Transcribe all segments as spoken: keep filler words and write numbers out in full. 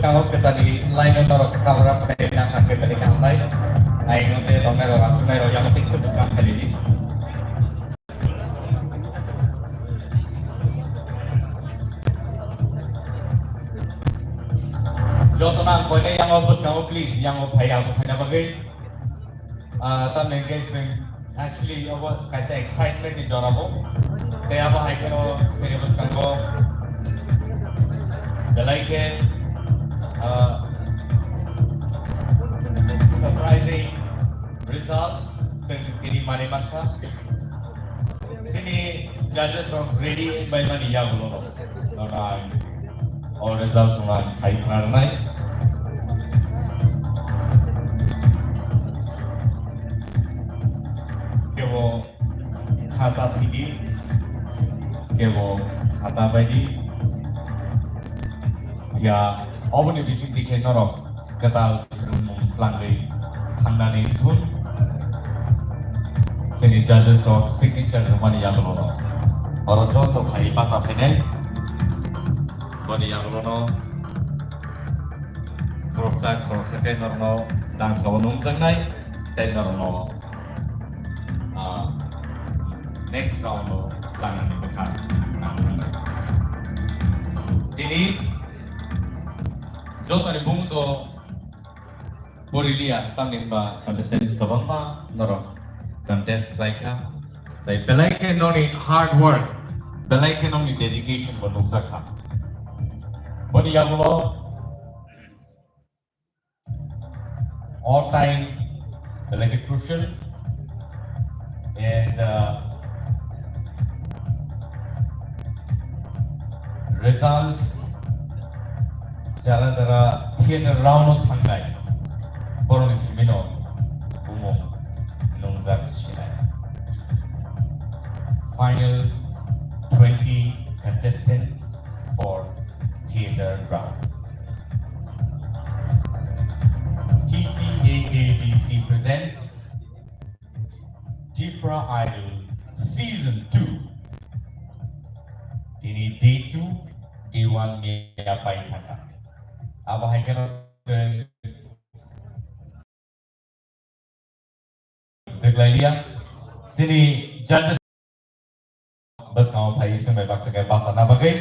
Kamo kwchani line-o norok cover up khlai nang kha kwchani kaham bai. Ai no te tongnai rok, aswk nai rok, yang tik suk suk khlai di. Joto nang koine yang o bwskango please, yang o phai aswk phaina bagwi. Ah, tamni hwnkhe chwng actually obo kaisa excitement ni jora bo. Tei abo hai kheno chini bwskango belai khe, ah, surprising results chwng tini manwi mankha. Chini judges rok ready wngbaimani yagulo rok. Nono ang o results no ang sai khna rwnai. Kebo khata thidi, kebo khata baidi. Ya, oboni bising dikhe norok kwtal swrwngmung twlangwi thangnani thun. Chini judges rok signature rwmani yagulo no. Oro joto khai basa phainai. Boni yagulo no khoroksa khoroksa khe norokno dangsao nungjaknai, tei norokno, ah, next round o tlangnani bwkha nang thangnai. Tini jotoni bumung to Boriliya, tamni hwnba contestant kwbangma norok contest khlai kha. Tei belai khe noni hard work, belai khe noni dedication bo nukjak kha. Boni yagulo all time belai khe crucial and, uh, results jara jara theater round o thangnai borokni simino bumung nungjak sinai. Final twenty contestant for theater round. T T A A D C presents Tipra Idol Season two. Tini day two, day one miya pai thangkha. Abo hai kheno chwng deglai liya. Chini judges bwskango phai swngbai baksa khe bachana bagwi.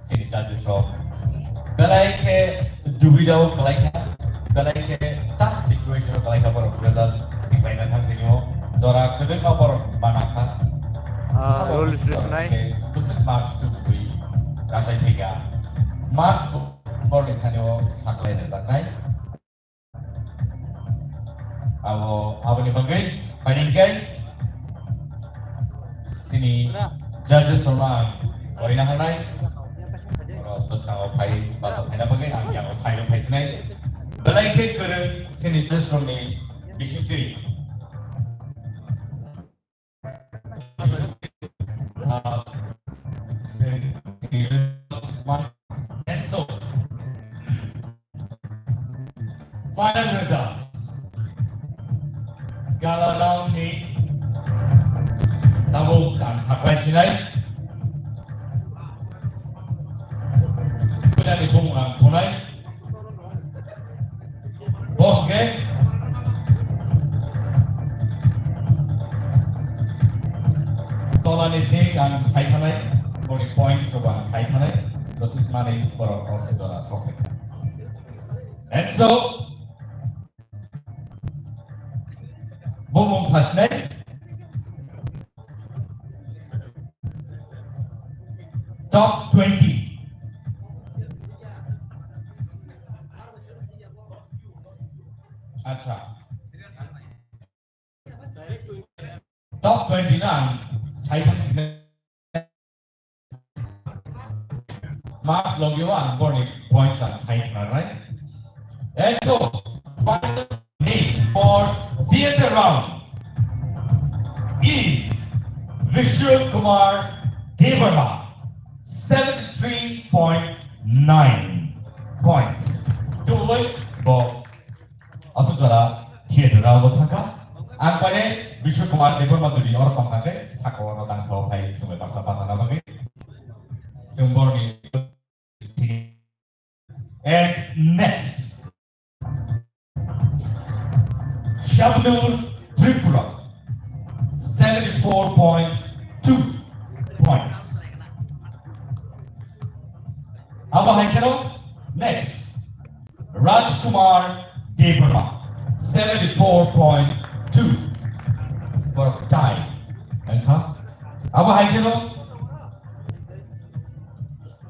Chini judges rok belai khe dubidao kwlai kha, belai khe tough situation o kwlai kha borok results tikhlaina thang tini o jora kwdwkma borok mana kha. Ah, sabo rule is written, nai. Khe bwswk marks tubui katai thika marks borokni thani o saklai rwjaknai. Abo, aboni bagwi, painingkai, chini judges rokno ang orina hanai. Oro bwskango phai, basa phaina bagwi, ang yango side o phaisinai. Belai khe kwrwng chini judges rokni bisingtwi. And so, final result. Gala round ni tabuk ang saklai sinai. Pwilani bumung ang khunai. Bo hwnkhe tolani se ang sai thanai, boni points rok ang sai thanai, rosik mani borok rok se jora sok kha. And so, bumung sasinai. Top twenty. Acha. Top twenty na ang sai thang sini. Marks logi o ang borni points ang sai thang nai. And so, final name for theater round is Vishnu Kumar Debbarma, seventy-three point nine points. Tubui bo aswk jora theater round o thangkha. Ang paine Vishnu Kumar Debbarma jodi oro tongkha khe saka oro tang sao phai sumai baksa bachana bagwi. Chwng borni And next, Shabnur Tripura, seventy-four point two points. Abo hai kheno next, Rajkumar Debbarma, seventy-four point two. Borok tie. Engkha. Abo hai kheno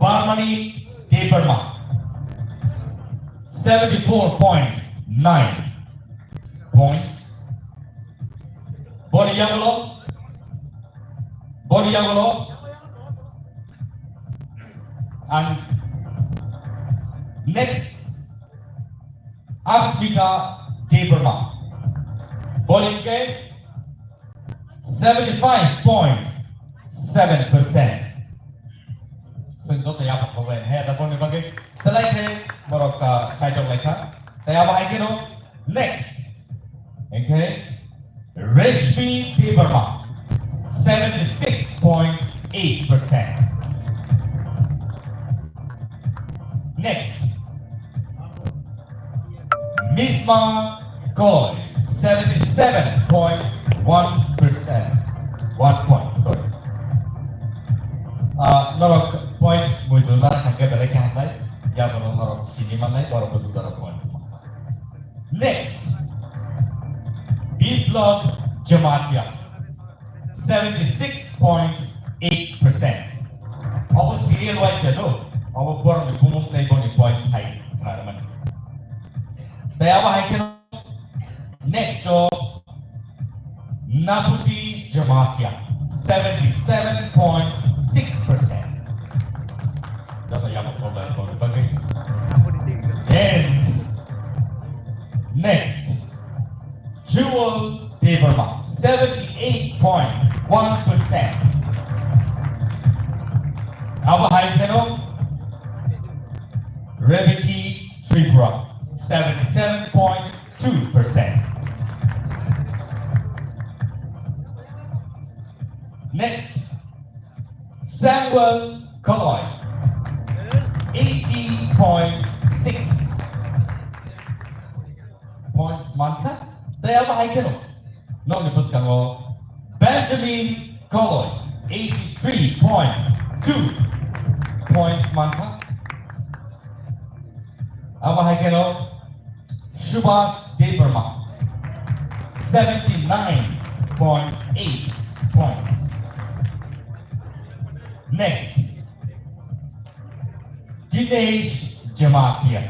Barmani Debbarma, seventy-four point nine points. Boni yagulo, boni yagulo, and next, Asmita Debbarma. Boni ke seventy-five point seven percent. Sing joto ya pa khobai he da boni bagwi belai khe borok ka chaitok lai kha. Tei abo hai kheno next. Engkhe Reshmi Debbarma, seventy-six point eight percent. Next, Misma Koi, seventy-seven point one percent. One point, sorry. Ah, norok points muitu na thangke belai khe hambai. Ya bono norok sini manai, borok busu dara points. Next, Biplab Jamatia, seventy-six point eight percent. Abo serial wise ya do, abo borok ni bumung tei boni point sai khna mani. Tei abo hai kheno next o Naputi Jamatia, seventy-seven point six percent. Joto yama problem ko bagi. And next, Jewel Debbarma, seventy-eight point one percent. Abo hai kheno Rebeki Tripura, seventy-seven point two percent. Next, Samuel Koi, eighty point six points mankha. Tei abo hai kheno nokni bwskango Benjamin Koi, eighty-three point two points mankha. Abo hai kheno Subhas Debbarma, seventy-nine point eight points. Next, Jitesh Jamatia,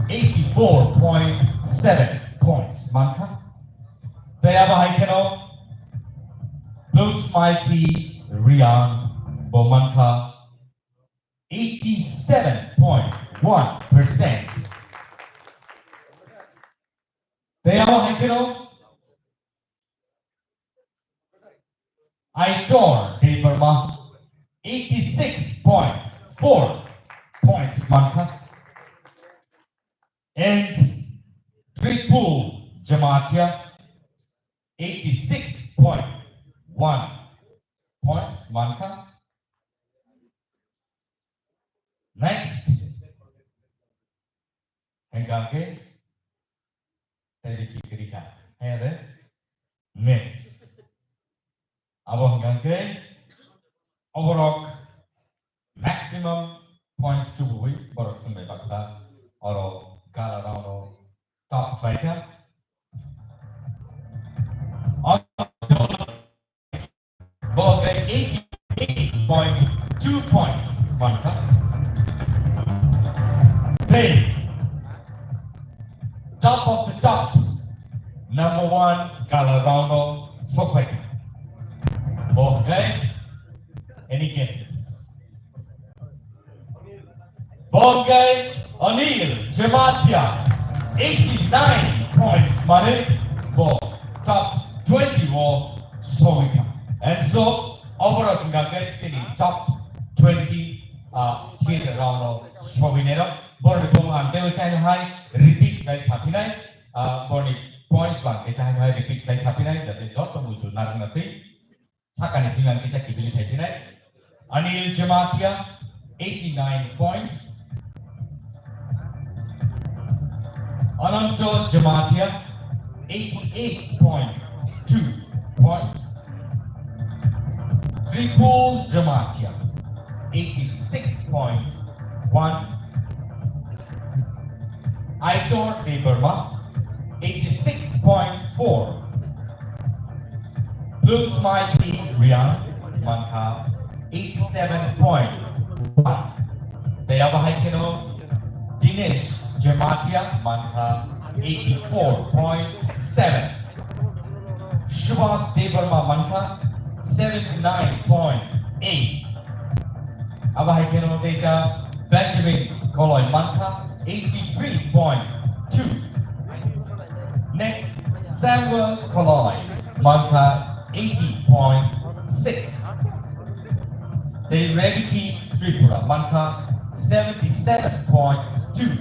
eighty-four point seven points mankha. Tei abo hai kheno Blues Mighty Rian bo mankha eighty-seven point one percent. Tei abo hai kheno Aitor Debbarma, eighty-six point four points mankha. And Tripul Jamatia, eighty-six point one points mankha. Next, hingkha khe tei bisi kwrwi kha. Haya de? Next. Abo hingkha khe oborok maximum points tubuwi borok swngbai baksa oro gala round o top khlai kha. Bo hwnkhe eighty-eight point two points mankha. Tei top of the top, number one gala round o sokphaikha. Bo hwnkhe any guesses? Bo hwnkhe Anil Jamatia, eighty-nine points, mane bo top twenty o sogwi kha. And so, oborok hwnkha khe chini top twenty, ah, theater round o sogwi nairok. Borokni bumung ang teibo saino hai repeat khlai saphinai, ah, borokni points bang khe saino hai repeat khlai saphinai, jate joto muitu narwkna twi. Sakani simi ang kisa kibili phaiphinai. Anil Jamatia, eighty-nine points. Ananto Jamatia, eighty-eight point two points. Tripul Jamatia, eighty-six point one. Aitor Debbarma, eighty-six point four. Blooms Mighty Riang, mankha eighty-seven point one. Tei abo hai kheno Dinesh Jamatia, mankha eighty-four point seven. Subhas Debbarma, mankha seventy-nine point eight. Abo hai kheno teisa Benjamin Koloi, mankha eighty-three point two. Next, Samuel Koloi, mankha eighty point six. Tei Rebeki Tripura, mankha seventy-seven point two.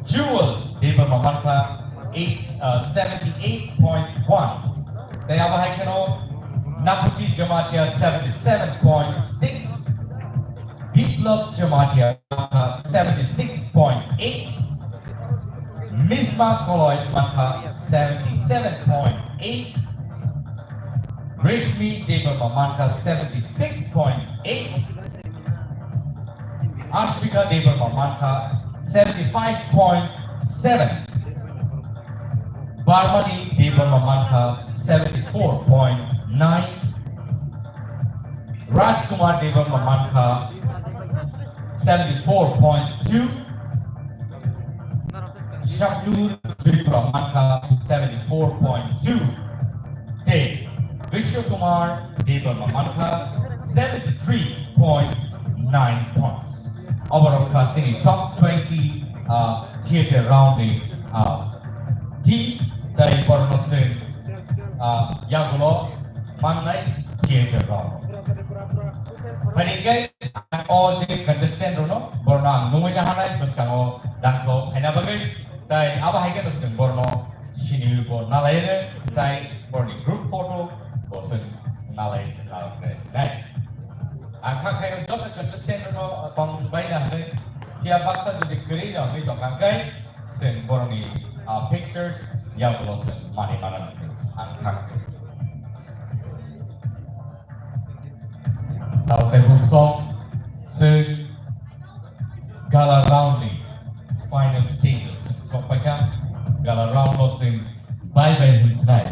Jewel Debbarma, mankha eight, uh, seventy-eight point one. Tei abo hai kheno Naputi Jamatia, seventy-seven point six. Biplab Jamatia, mankha seventy-six point eight. Misma Koloi, mankha seventy-seven point eight. Rishmi Debbarma, mankha seventy-six point eight. Ashmita Debbarma, mankha seventy-five point seven. Barmani Debbarma, mankha seventy-four point nine. Rajkumar Debbarma, mankha seventy-four point two. Shakur Tripura, mankha seventy-four point two. Tei Vishwakumar Debbarma, mankha seventy-three point nine points. Oborok kha chini top twenty, uh, theatre round ni, uh, team. Tei borokno chwng, uh, yagulo mannai theatre round. Phaidi khe o je contestant rokno borno ang nungwi na hanai bwskango dangso phaina bagwi, tei abo hai khe to chwng borno sini bo nalaino, tei borni group photo bo chwng nalai nalai sinai. Ang kha khayo joto contestant rokno tong bai na hwnwi, phiya baksa jodi kwrwi no hwnwi tong kha khe chwng borni, ah, pictures yagulo chwng mani mana hwnwi ang kha khayo. Tao tei buksong chwng gala round ni final stage o chwng sokpaikha. Gala round o chwng bai bai hwnsinai.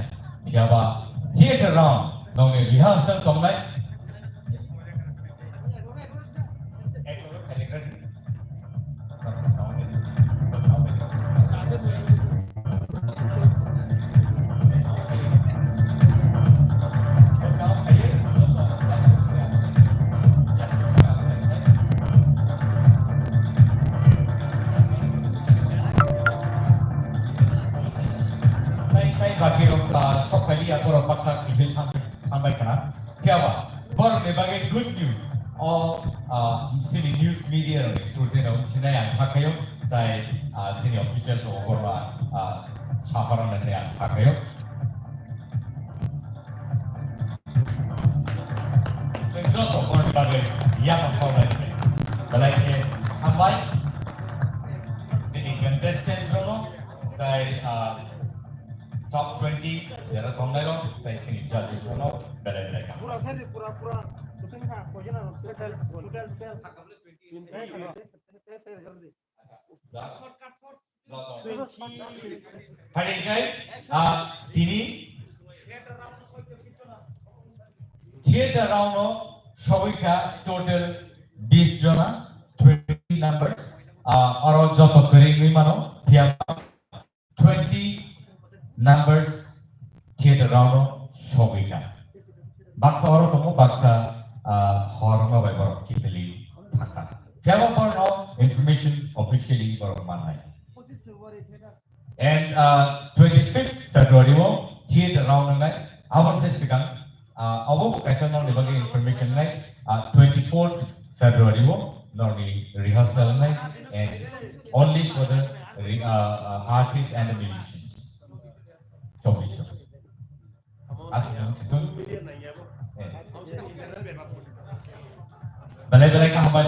Phiyaba theatre round nongni rehearsal tongnai. Tei, tei bagwi rok, ah, sok kali ya borok baksa kiphil thang, thangbai khna. Phiya ba, borokni bagwi good news. O, ah, chini news media rokni through tei rok sinai ang kha khayo, tei, ah, chini official rok borok, ah, saphar rok nai ang kha khayo. Chwng joto borokni bagwi yapha khawnai khe belai khe hambai. Chini contestants rokno tei, ah, top twenty jera tongnai rok tei chini judges rokno belai belai kaham. Pura sari, pura, pura. Kusung kha, koi jana rok, total, total, total. Phaidi khe, ah, tini theatre round o sogwi kha total bis jona, twenty numbers. Ah, oro joto kwrwi wngwi mano, phiya twenty numbers theatre round o sogwi kha. Baksa oro tongo, baksa, ah, hor wngma bai borok kiphilwi thangkha. Phiya bo borokno information officially borok mannai. And, uh, twenty-fifth February o theatre round wngnai. Aboni se swkang, uh, obo bo kaisa nokni bagwi information wngnai. Uh, twenty-fourth February o nokni rehearsal wngnai, and only for the re-, uh, uh, artists and the musicians. Chobbish. Aswk wng swkang. Eh. Belai belai kaham bai.